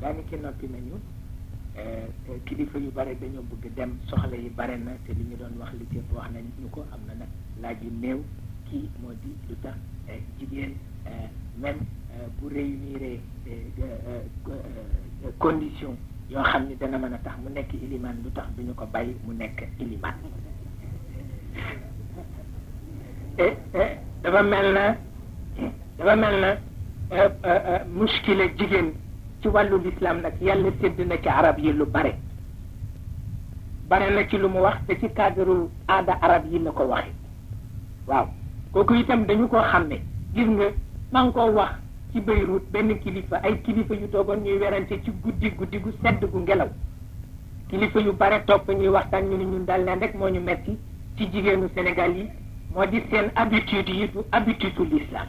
daanaka noppi nañu kilifa yu bare dañoo bëgg dem soxla yi bare na te li ñu doon wax li ci wax nañ ñu ko am na nag laaj yu néew kii moo di lu tax jigéen même bu réunir condition yoo xam ni dana mën a tax mu nekk ilimaan lu tax duñu ko bàyyi mu nekk ilimaan dafa mel na muskila jigéen ci wàllu lislaam nag yàlla sédd na ci arab yi lu bare na ci lu mu wax te ci cadre aada arab yi la ko waxe waaw kooku itam dañu koo xam ne gis nga maa ngi koo wax ci Beyrouth benn kilifa ay kilifa yu toogoon ñuy werante ci guddi gu sedd gu ngelaw kilifa yu bare topp ñuy waxtaan ñu ne ñun daal leen rek moo ñu metti ci jigéenu Sénégal yi moo di seen habitude yi du habitude u l'islam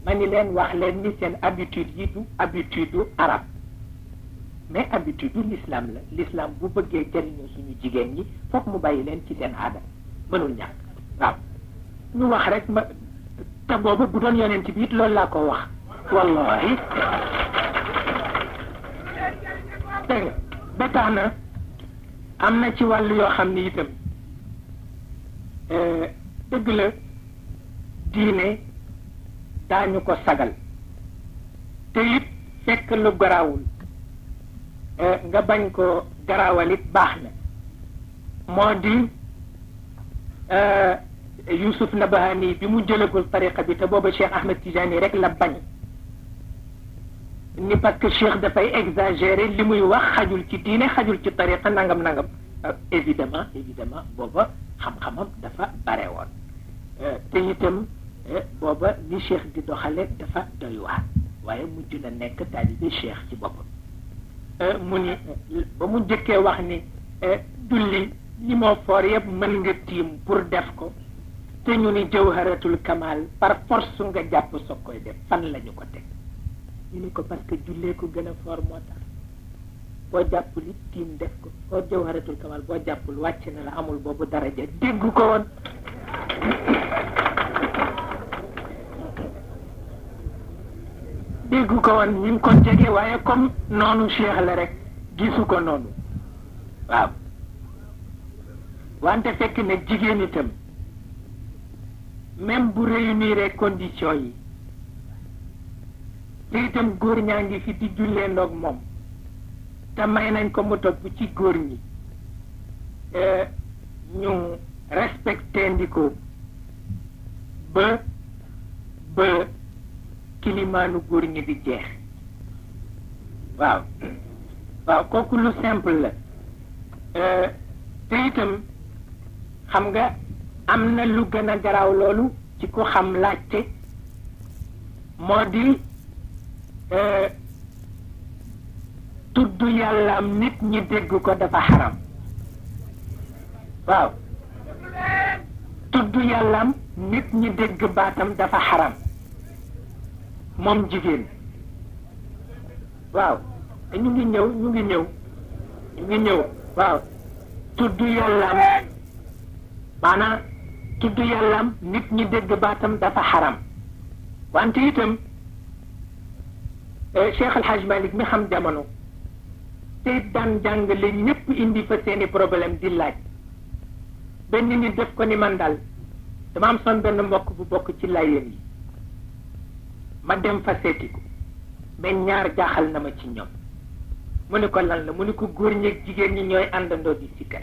ma ni leen wax leen ni seen habitude yi du habitude u arab mais habitude u l'islam la l'islam bu bëggee jëriñoo suñu jigéen ñi foog mu bàyyi leen ci seen aada mënul ñàkk waaw ñu wax rek ma te boobu bu doon yonent bi it loolu laa ko wax wallahi dégg nga ba tax na am na ci wàllu yoo xam ni itam dëgg la diine daañu ko sagal te it fekk lu garaawul nga bañ ko garaawal it baax na moo di Youssouf Nabahani bi mu jëlagul tariqa bi te booba Cheikh Ahmed Tijani rek la bañ ni parce que Cheikh dafay exagérer li muy wax xajul ci diine xajul ci tariqa nangam évidemment booba xam-xamam dafa bare woon te itam booba ni Cheikh di doxale dafa doy waar waaye mujj na nekk taalibe Cheikh ci boppam mu ni ba mu jëkkee wax ni julli li moo foor yëpp mën nga tiim pour def ko te ñu ni jawharatul kamal par force nga jàpp soog koy def fan lañu ko teg ñu ni ko parce que jullee ko gën a foor moo tax boo jàppul it tiim def ko boo jawharatul kamal boo jàppul wàcc na la amul boobu daraja déggu ko woon ñu ngi ko jege waaye comme noonu Cheikh la rek gisu ko noonu waaw wante fekk na jigéen itam même bu réunir conditions yi te itam góor ñaa ngi fi di jullee ndoog moom te may nañ ko mu topp ci góor ñi ñu respecté ndiko ba kilimaanu góor ñi di jeex waaw kooku lu simple la te itam xam nga am na lu gën a garaaw loolu ci ku xam laajte moo di tudd yàllaam nit ñi dégg ko dafa xaram waaw tudd yàllaam nit ñi dégg baatam dafa xaram moom jigéen waaw ñu ngi ñëw waaw tudd yàllaam maanaam tudd yàllaam nit ñi dégg baatam dafa xaram wante itam Cheikh El Hadj Malick mi xam jamono te daan jàngale ñëpp indi fa seeni problème di laaj benn nit def ko ni man daal dama am son benn mbokk bu bokk ci layeen yi ma dem fa seeti ko mais ñaar jaaxal na ma ci ñoom mu ni ko lan la mu ni ko góor ñeeg jigéen ñi ñooy àndandoo di sikkar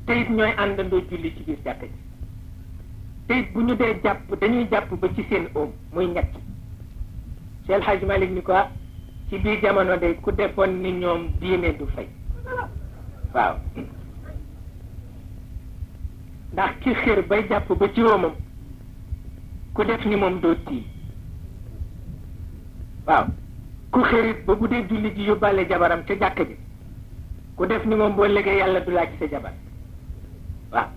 te it ñooy àndandoo julli ci biir jàkka ji te it bu ñu dee jàpp dañuy jàpp ba ci seen oom muy ñett Cheikh El Hadj Malick ni ko ci biir jamono de ku defoon ni ñoom diine du fay waaw ndax ki xër bay jàpp ba ci oomam ku def ni moom doo tiim waaw ku xërit ba bu dee julli ji yóbbaale jabaram ca jàkk ji ku def ni moom boo léegi yàlla du laaj sa jabar waaw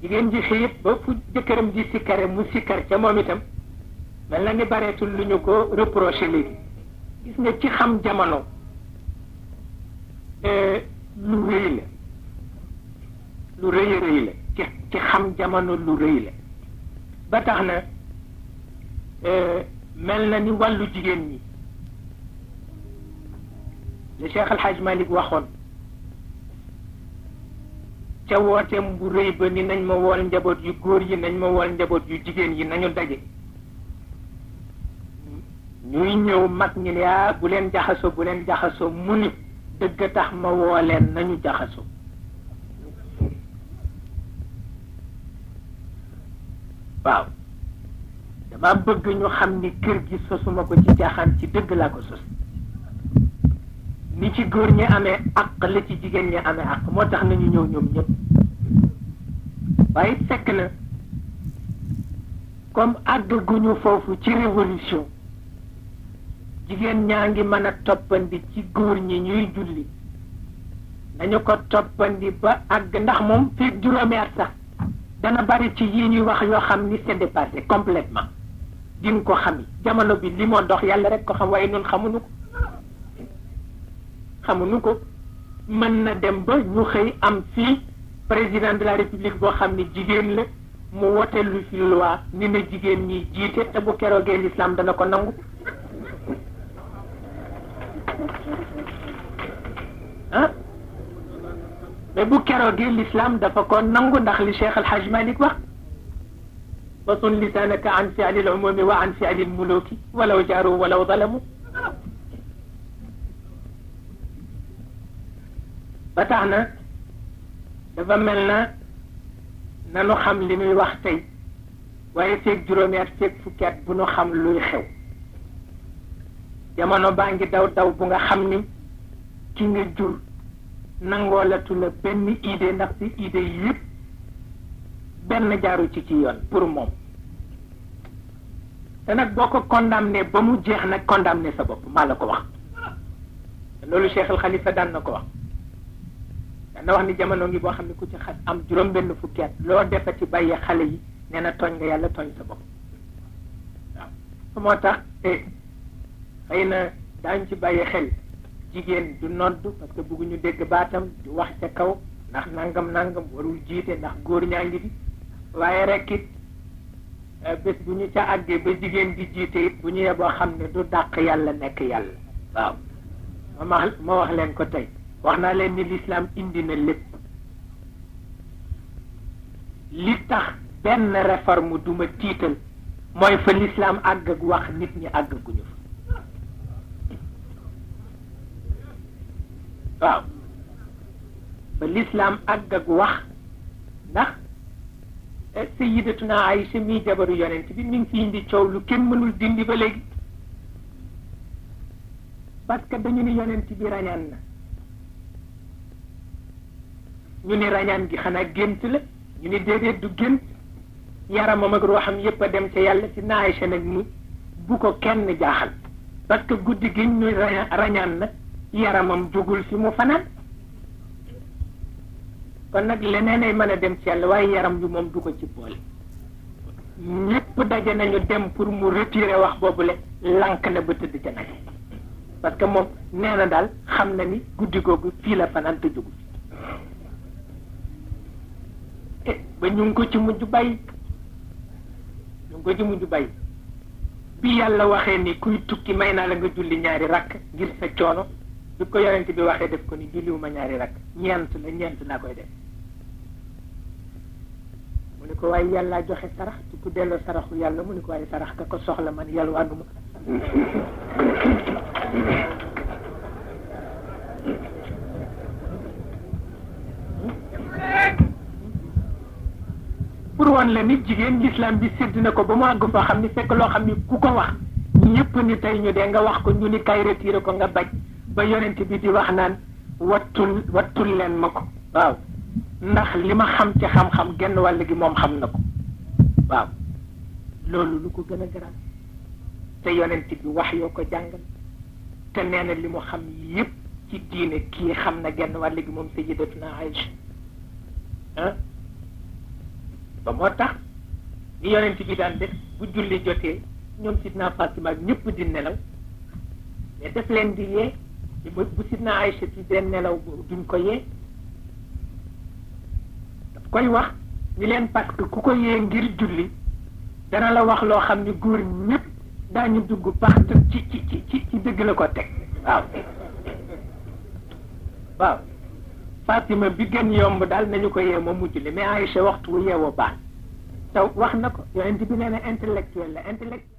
jigéen ji xëyit ba fu jëkkëram ji sikkare mu sikkar ca moom itam mel na ni bareetul lu ñu ko reproché léegi gis nga ci xam jamono lu rëy la lu rëy a rëy la ci xam jamono lu rëy la ba tax na mel na ni wàllu jigéen ñi le Cheikh Al Hadj Malick waxoon ca wooteem bu rëy ba ni nañ ma wool njaboot yu góor yi nañ ma wool njaboot yu jigéen yi nañu daje ñuy ñëw mag ñi ne bu leen jaxasoo mu ni dëgg tax ma woo leen nañu jaxasoo waaw dama bëgg ñu xam ni kër gi sosuma ko ci jaaxaan ci dëgg laa ko sos ni ci góor ñi amee àq la ci jigéen ñi amee àq moo tax nañu ñëw ñoom ñëpp waaye fekk na comme àgguñu foofu ci révolution jigéen ñaa ngi mën a toppandi ci góor ñi ñuy julli nañu ko toppandi ba àgg ndax moom fii juróomi at sax dana bari ci yi ñuy wax yoo xam ni c'est dépassé complètement di nga ko xam jamono bi li moo dox yàlla rek ko xam waaye noonu xamuñu ko mën na dem ba ñu xëy am fii président de la république boo xam ni jigéen la mu wote lu fi loi ni na jigéen ñi jiite te bu keroogee l'islam dana ko nangu ah mais bu keroogee l'islam dafa ko nangu ndax li Cheikh Al Hadj Malick wax wasun lisanaka an fi'li al umumi wa an fi'li al muluki walaw jaaru walaw zalamu ba tax na dafa mel na nanu xam li muy wax tey waaye feeg juróomi at feeg fukki at bu nu xam luy xew jamono baa ngi daw bu nga xam ni ki nga jur nangoolatu la benn idée ndax si idée yëpp benn jaaru ci yoon pour moom te nag boo ko condamné ba mu jeex nag condamné sa bopp maa la ko wax loolu Cheikh Al Khalifa daan na ko wax dana wax ni jamono ngi boo xam ne ku ci xas am juróom benn fukki at loo defati bàyyi xale yi nee na tooñ nga yàlla tooñ sa bopp waaw moo tax xëy na daañ ci bàyyi xel jigéen du nodd parce que bëgguñu dégg baatam di wax ca kaw ndax nangam warul jiite ndax góor ñaa ngi fi waaye rek it bés bu ñu ca àggee ba jigéen di jiite it bu ñu yeboo xam ne du dàq yàlla nekk yàlla waaw ma wax leen ko tey wax naa leen ni l'islam indi na lépp li tax benn réforme duma tiital mooy fa l'islam àgg ak wax nit ñi àggaguñu fa waaw ba l'islam àgg ak wax ndax sayyidatuna Aïcha mi jabaru yonent bi mi ngi fi indi coow lu kenn mënul dindi ba léegi parce que dañu ni yonent bi rañaan na ñu ni rañaan gi xanaa gént la ñu ni déedéet du gént yaramam ak ruuxam yépp a dem ca yàlla ci na Aïcha nag ni bu ko kenn jaaxal parce que guddi gi ñu rañaan na yaramam jógul fi mu fanaan kon nag leneen ay mën a dem ci yàlla waaye yaram bi moom du ko ci boole ñépp daje nañu dem pour mu retirer wax boobule lank na ba tëdd ca nag parce que moom nee na daal xam na ni guddi googu fii la fanaan te jógul ba ñu ngi ko ci mujj bàyyi bi yàlla waxee ni kuy tukki may naa la nga julli ñaari rakk ngir sa coono bi ko yonent bi waxee def ko ni julliwuma ñaari rakk ñeent laa koy def mu ne ko waaye yàlla joxe sarax ci ku delloo saraxu yàlla mu ne ko waaye sarax ka ko soxla man yalwaanuma pour wan la nit jigéen l'islam bi sédd na ko ba mu àgg foo xam ni fekk loo xam ni ku ko wax ñëpp ni tey ñu dee nga wax ko ñu ni kay retiré ko nga bañ ba yonent bi di wax naan wattul leen ma ko waaw ndax li ma xam ci xam-xam genn wàll gi moom xam na ko waaw loolu lu ko gën a garaan te yonent bi wax yoo ko jàngal te nee na li mu xam yépp ci diine kii xam na genn wàll gi moom sayyidatuna Aïcha ba moo tax ni yonent bi daan def bu julli jotee ñoom sidna Fatima ak ñëpp di nelaw mais def leen di yee bu sidna Aïcha ci den nelaw duñ ko yee daf koy wax ni leen parce que ku ko yee ngir julli dana la wax loo xam ni góor ñëpp daañu dugg pax ci dëgg la ko teg waaw waaw Fatima bi gën yomb daal nañu ko yee ma mujj li mais Aïcha waxtu wu yeewoo baax taw wax na ko yonent bi nee na intellectuel la intellectuel